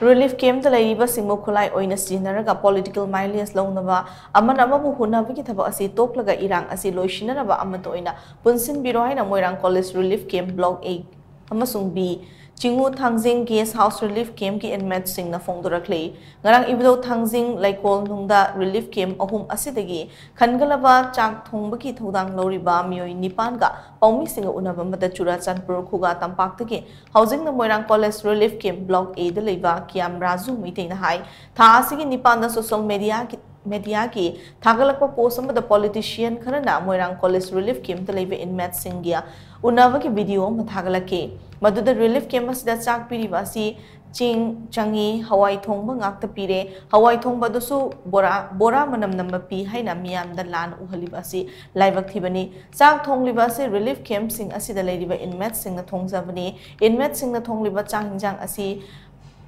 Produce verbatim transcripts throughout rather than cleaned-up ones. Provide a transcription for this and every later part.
Relief campꯇ ꯂꯩꯔꯤꯕꯁꯤꯡꯕꯨ ꯈꯨꯠꯂꯥꯏ ꯑꯣꯏꯅ ꯁꯤꯖꯤꯟꯅꯔꯒ political mileage ꯂꯧꯅꯕ, ꯑꯃꯅ ꯑꯃꯕꯨ ꯍꯨꯟꯅꯕꯒꯤ ꯊꯕꯛ ꯑꯁꯤ ꯇꯣꯛꯂꯒ ꯏꯔꯥꯡ ꯑꯁꯤ ꯂꯣꯏꯁꯤꯟꯅꯅꯕ ꯑꯃꯠꯇ ꯑꯣꯏꯅ ꯄꯨꯟꯁꯤꯟꯕꯤꯔꯣ ꯍꯥꯏꯅ ꯃꯣꯏꯔꯥꯡ College Relief Camp Block A ꯑꯃꯁꯨꯡ B ꯆꯤꯡꯉꯨ ꯊꯥꯡꯖꯤꯡ Guest House Relief Campꯀꯤ inmateꯁꯤꯡꯅ ꯐꯣꯡꯗꯣꯔꯛꯂꯤ꯫ ꯉꯔꯥꯡ ꯏꯕꯨꯙꯧ ꯊꯥꯡꯖꯤꯡ ꯂꯩꯀꯣꯜ ꯅꯨꯡꯗ relief camp ꯑꯍꯨꯝ ꯑꯁꯤꯗꯒꯤ ꯈꯟꯒꯠꯂꯕ ꯆꯥꯛ ꯊꯣꯡꯕꯒꯤ ꯊꯧꯗꯥꯡ ꯂꯧꯔꯤꯕ ꯃꯤꯑꯣꯏ ꯅꯤꯄꯥꯟꯒ ꯄꯥꯎꯃꯤꯁꯤꯡꯒ ꯎꯅꯕ ꯑꯃꯗ ꯆꯨꯔꯥꯆꯥꯟꯄꯨꯔ ꯈꯨꯒꯥ ꯇꯝꯄꯥꯛꯇꯒꯤ ꯍꯧꯖꯤꯛꯅ ꯃꯣꯏꯔꯥꯡ College Relief Camp Block Aꯗ ꯂꯩꯕ ꯀꯤꯌꯥꯝ ꯔꯥꯖꯨ ꯃꯩꯇꯩꯅ ꯍꯥꯏ, ꯊꯥ ꯑꯁꯤꯒꯤ ꯅꯤꯄꯥꯟꯗ social mediaꯒꯤ, mediaꯒꯤ ꯊꯥꯒꯠꯂꯛꯄ post ꯑꯃꯗ politician ꯈꯔꯅ ꯃꯣꯏꯔꯥꯡ College Relief Campꯇ ꯂꯩꯕ inmateꯁꯤꯡꯒꯤ ꯎꯅꯕꯒꯤ video ꯑꯃ ꯊꯥꯒꯠꯂꯛꯈꯤ꯫ ꯃꯗꯨꯗ relief camp ꯑꯁꯤꯗ ꯆꯥꯛ ꯄꯤꯔꯤꯕ ꯑꯁꯤ ꯆꯦꯡ ꯆꯪꯉꯤ, ꯍꯋꯥꯏ ꯊꯣꯡꯕ ꯉꯥꯛꯇ ꯄꯤꯔꯦ, ꯍꯋꯥꯏ ꯊꯣꯡꯕ ꯑꯗꯨꯁꯨ ꯕꯣꯔꯥ, ꯕꯣꯔꯥ ꯃꯅꯝ ꯅꯝꯕ ꯄꯤ ꯍꯥꯏꯅ ꯃꯤꯌꯥꯝꯗ ꯂꯥꯟꯅ ꯎꯍꯜꯂꯤꯕ ꯑꯁꯤ ꯂꯥꯏꯕꯛ ꯊꯤꯕꯅꯤ꯫ ꯆꯥꯛ ꯊꯣꯡꯂꯤꯕ ꯑꯁꯤ relief campꯁꯤꯡ ꯑꯁꯤꯗ ꯂꯩꯔꯤꯕ inmateꯁꯤꯡꯅ ꯊꯣꯡꯖꯕꯅꯤ꯫ Inmateꯁꯤꯡꯅ ꯊꯣꯡꯂꯤꯕ ꯆꯥꯛ ꯍꯤꯟꯖꯥꯡ ꯑꯁꯤ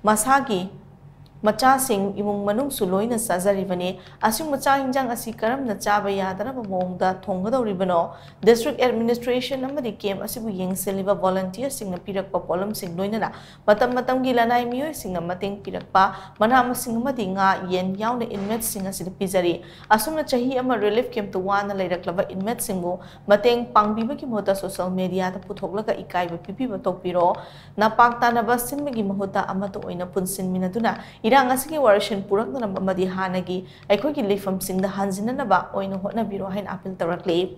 ꯃꯁꯥꯒꯤ ꯃꯆꯥꯁꯤꯡ, ꯏꯃꯨꯡ ꯃꯅꯨꯡꯁꯨ ꯂꯣꯏꯅ ꯆꯥꯖꯔꯤꯕꯅꯤ꯫ ꯑꯁꯤꯒꯨꯝꯕ ꯆꯥꯛ ꯍꯤꯟꯖꯥꯡ ꯑꯁꯤ ꯀꯔꯝꯅ ꯆꯥꯕ ꯌꯥꯗꯅꯕ ꯃꯑꯣꯡꯗ ꯊꯣꯡꯒꯗꯧꯔꯤꯕꯅꯣ? District Administration ꯑꯃꯗꯤ camp ꯑꯁꯤꯕꯨ ꯌꯦꯡꯁꯤꯜꯂꯤꯕ volunteerꯁꯤꯡꯅ ꯄꯤꯔꯛꯄ ꯄꯣꯠꯂꯝꯁꯤꯡ, ꯂꯣꯏꯅꯅ ꯃꯇꯝ ꯃꯇꯝꯒꯤ ꯂꯅꯥꯏ ꯃꯤꯑꯣꯏꯁꯤꯡꯅ ꯃꯇꯦꯡ ꯄꯤꯔꯛꯄ ꯃꯅꯥ ꯃꯁꯤꯡ ꯑꯃꯗꯤ ꯉꯥ, ꯌꯦꯟ ꯌꯥꯎꯅ inmateꯁꯤꯡ ꯑꯁꯤꯗ ꯄꯤꯖꯔꯤ꯫ ꯑꯁꯨꯝꯅ ꯆꯍꯤ ꯑꯃ relief campꯇ ꯋꯥꯅ ꯂꯩꯔꯛꯂꯕ inmateꯁꯤꯡꯕꯨ ꯃꯇꯦꯡ ꯄꯥꯡꯕꯤꯕꯒꯤ ꯃꯍꯨꯠꯇ social mediaꯗ ꯄꯨꯊꯣꯛꯂꯒ ꯏꯀꯥꯏꯕ ꯄꯤꯕꯤꯕ ꯇꯣꯛꯄꯤꯔꯣ꯫ ꯅꯄꯥꯛ ꯇꯥꯅꯕ ꯁꯤꯟꯕꯒꯤ ꯃꯍꯨꯠꯇ ꯑꯃꯠꯇ ꯑꯣꯏꯅ ꯄꯨꯟꯁꯤꯟꯃꯤꯟꯅꯗꯨꯅ ꯏꯔꯥꯡ ꯑꯁꯤꯒꯤ ꯋꯥꯔꯦꯁꯟ ꯄꯨꯔꯛꯅꯅꯕ ꯑꯃꯗꯤ ꯍꯥꯟꯅꯒꯤ ꯑꯩꯈꯣꯏꯒꯤ ꯂꯩꯐꯝꯁꯤꯡꯗ ꯍꯟꯖꯤꯟꯅꯅꯕ ꯑꯣꯏꯅ ꯍꯣꯠꯅꯕꯤꯔꯣ ꯍꯥꯏꯅ appeal ꯇꯧꯔꯛꯂꯤ꯫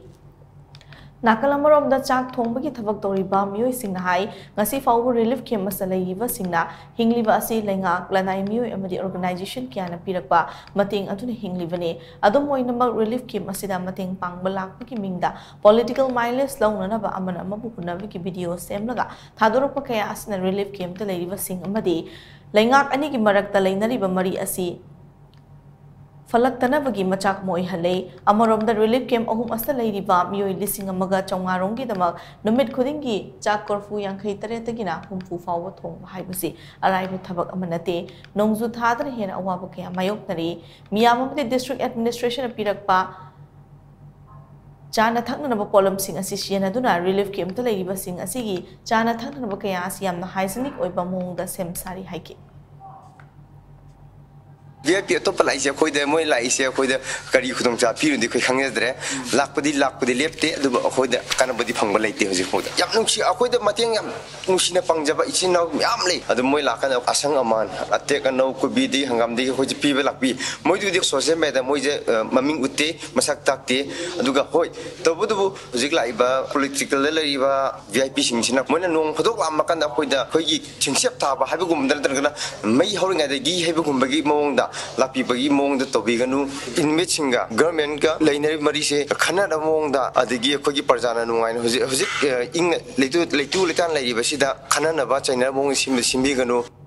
ꯅꯥꯀꯜ ꯑꯃꯔꯣꯝꯗ ꯆꯥꯛ ꯊꯣꯡꯕꯒꯤ ꯊꯕꯛ ꯇꯧꯔꯤꯕ ꯃꯤꯑꯣꯏꯁꯤꯡꯅ ꯍꯥꯏ, ꯉꯁꯤ ꯐꯥꯎꯕ relief camp ꯑꯁꯤꯗ ꯂꯩꯔꯤꯕꯁꯤꯡꯅ ꯍꯤꯡꯂꯤꯕ ꯑꯁꯤ ꯂꯩꯉꯥꯛ, ꯂꯅꯥꯏ ꯃꯤꯑꯣꯏ ꯑꯃꯗꯤ organization ꯀꯌꯥꯅ ꯄꯤꯔꯛꯄ ꯃꯇꯦꯡ ꯑꯗꯨꯅ ꯍꯤꯡꯂꯤꯕꯅꯤ꯫ ꯑꯗꯨꯝ ꯑꯣꯏꯅꯃꯛ, relief camp ꯑꯁꯤꯗ ꯃꯇꯦꯡ ꯄꯥꯡꯕ ꯂꯥꯛꯄꯒꯤ ꯃꯤꯡꯗ political mileage ꯂꯧꯅꯅꯕ ꯑꯃꯅ ꯑꯃꯕꯨ ꯍꯨꯟꯅꯕꯒꯤ video ꯁꯦꯝꯂꯒ ꯊꯥꯗꯣꯔꯛꯄ ꯀꯌꯥ ꯑꯁꯤꯅ relief campꯇ ꯂꯩꯔꯤꯕꯁꯤꯡ ꯑꯃꯗꯤ ꯂꯩꯉꯥꯛ ꯑꯅꯤꯒꯤ ꯃꯔꯛꯇ ꯂꯩꯅꯔꯤꯕ ꯃꯔꯤ ꯑꯁꯤ ꯐꯠꯂꯛꯇꯅꯕꯒꯤ ꯃꯆꯥꯛ ꯑꯃ ꯑꯣꯏꯍꯜꯂꯦ꯫ ꯑꯃꯔꯣꯝꯗ, relief camp ꯑꯍꯨꯝ ꯑꯁꯤꯗ ꯂꯩꯔꯤꯕ ꯃꯤꯑꯣꯏ ꯂꯤꯁꯤꯡ ꯑꯃꯒ ꯆꯥꯝꯃꯉꯥ ꯔꯣꯝꯒꯤꯗꯃꯛ ꯅꯨꯃꯤꯠ ꯈꯨꯗꯤꯡꯒꯤ ꯆꯥꯛ ꯀꯣꯔꯐꯨ ꯌꯥꯡꯈꯩ ꯇꯔꯦꯠꯇꯒꯤꯅ ꯍꯨꯝꯐꯨ ꯐꯥꯎꯕ ꯊꯣꯡꯕ ꯍꯥꯏꯕꯁꯤ ꯑꯔꯥꯏꯕ ꯊꯕꯛ ꯑꯃ ꯅꯠꯇꯦ꯫ ꯅꯣꯡꯖꯨ ꯊꯥꯗꯅ ꯍꯦꯟꯅ ꯑꯋꯥꯕ ꯀꯌꯥ ꯃꯥꯌꯣꯛꯅꯔꯤ꯫ ꯃꯤꯌꯥꯝ ꯑꯃꯗꯤ district administrationꯅ ꯄꯤꯔꯛꯄ ꯆꯥꯅ ꯊꯛꯅꯅꯕ ꯄꯣꯠꯂꯝꯁꯤꯡ ꯑꯁꯤ ꯁꯤꯖꯤꯟꯅꯗꯨꯅ relief campꯇ ꯂꯩꯔꯤꯕꯁꯤꯡ ꯑꯁꯤꯒꯤ ꯆꯥꯅ ꯊꯛꯅꯅꯕ ꯀꯌꯥ ꯑꯁꯤ ꯌꯥꯝꯅ hygienic ꯑꯣꯏꯕ ꯃꯑꯣꯡꯗ ꯁꯦꯝ ꯁꯥꯔꯤ ꯍꯥꯏꯈꯤ꯫ ꯚꯤ ꯑꯥꯏ ꯄꯤ ꯑꯇꯣꯞꯄ ꯂꯥꯛꯏꯁꯦ ꯑꯩꯈꯣꯏꯗ, ꯃꯣꯏ ꯂꯥꯛꯏꯁꯦ ꯑꯩꯈꯣꯏꯗ ꯀꯔꯤ ꯈꯨꯗꯣꯡꯆꯥꯕ ꯄꯤꯔꯨꯗꯤ ꯑꯩꯈꯣꯏ ꯈꯪꯖꯗ꯭ꯔꯦ꯫ ꯂꯥꯛꯄꯗꯤ, ꯂꯥꯛꯄꯗꯤ ꯂꯦꯞꯇꯦ, ꯑꯗꯨꯕꯨ ꯑꯩꯈꯣꯏꯗ ꯀꯥꯟꯅꯕꯗꯤ ꯐꯪꯕ ꯂꯩꯇꯦ ꯍꯧꯖꯤꯛ ꯐꯥꯎꯗ꯫ ꯌꯥꯝ ꯅꯨꯡꯁꯤ, ꯑꯩꯈꯣꯏꯗ ꯃꯇꯦꯡ ꯌꯥꯝ ꯅꯨꯡꯁꯤꯅ ꯄꯥꯡꯖꯕ ꯏꯆꯤꯟ ꯏꯅꯥꯎ ꯃꯌꯥꯝ ꯂꯩ꯫ ꯑꯗꯨ ꯃꯣꯏ ꯂꯥꯛꯀꯥꯟꯗ ꯑꯁꯪ ꯑꯃꯥꯟ, ꯑꯇꯦꯛ ꯑꯅꯧ, ꯀꯣꯕꯤꯗꯒꯤ ꯍꯪꯒꯥꯝꯗꯒꯤ ꯑꯩꯈꯣꯏꯁꯦ ꯄꯤꯕ ꯂꯥꯛꯄꯤ꯫ ꯃꯣꯏꯗꯨꯗꯤ ꯁꯣꯁꯤꯌꯦꯜ ꯃꯦꯗꯤꯌꯥꯗ ꯃꯣꯏꯁꯦ, ꯑ, ꯃꯃꯤꯡ ꯎꯠꯇꯦ, ꯃꯁꯛ ꯇꯥꯛꯇꯦ꯫ ꯑꯗꯨꯒ ꯍꯣꯏ, ꯇꯧꯕꯇꯕꯨ ꯍꯧꯖꯤꯛ ꯂꯥꯛꯏꯕ ꯄꯣꯂꯤꯇꯤꯀꯦꯜꯗ ꯂꯩꯔꯤꯕ ꯚꯤ ꯑꯥꯏ ꯄꯤꯁꯤꯡꯁꯤꯅ ꯃꯣꯏꯅ ꯅꯣꯡ ꯐꯥꯗꯣꯛ ꯂꯥꯛꯑꯝꯃꯀꯥꯟꯗ ꯑꯩꯈꯣꯏꯗ ꯑꯩꯈꯣꯏꯒꯤ ꯆꯤꯡꯁꯦꯞ ꯊꯥꯕ ꯍꯥꯏꯕꯒꯨꯝꯕꯗ ꯅꯠꯇ꯭ꯔꯒꯅ ꯃꯩ ꯍꯧꯔꯤꯉꯩꯗꯒꯤ ꯍꯩꯕꯒꯨꯝꯕꯒꯤ ꯃꯑꯣꯡꯗ ꯂꯥꯛꯄꯤꯕꯒꯤ ꯃꯑꯣꯡꯗ ꯇꯧꯕꯤꯒꯅꯨ꯫ ꯏꯟꯃꯦꯠꯁꯤꯡꯒ ꯒꯚꯔꯟꯃꯦꯟꯠꯀ ꯂꯩꯅꯔꯤꯕ ꯃꯔꯤꯁꯦ ꯈꯟꯅꯅꯕ ꯃꯑꯣꯡꯗ, ꯑꯗꯒꯤ ꯑꯩꯈꯣꯏꯒꯤ ꯄ꯭ꯔꯖꯥꯅ ꯅꯨꯡꯉꯥꯏꯅ ꯍꯧꯖꯤꯛ, ꯍꯧꯖꯤꯛ, ꯑ, ꯏꯪꯅ ꯂꯩꯇꯨ, ꯂꯩꯇꯨ ꯂꯩꯇꯥꯅ ꯂꯩꯔꯤꯕꯁꯤꯗ ꯈꯟꯅꯅꯕ ꯆꯩꯅꯅꯕ ꯃꯑꯣꯡꯗ ꯁꯤꯟꯕ, ꯁꯤꯟꯕꯤꯒꯅꯨ꯫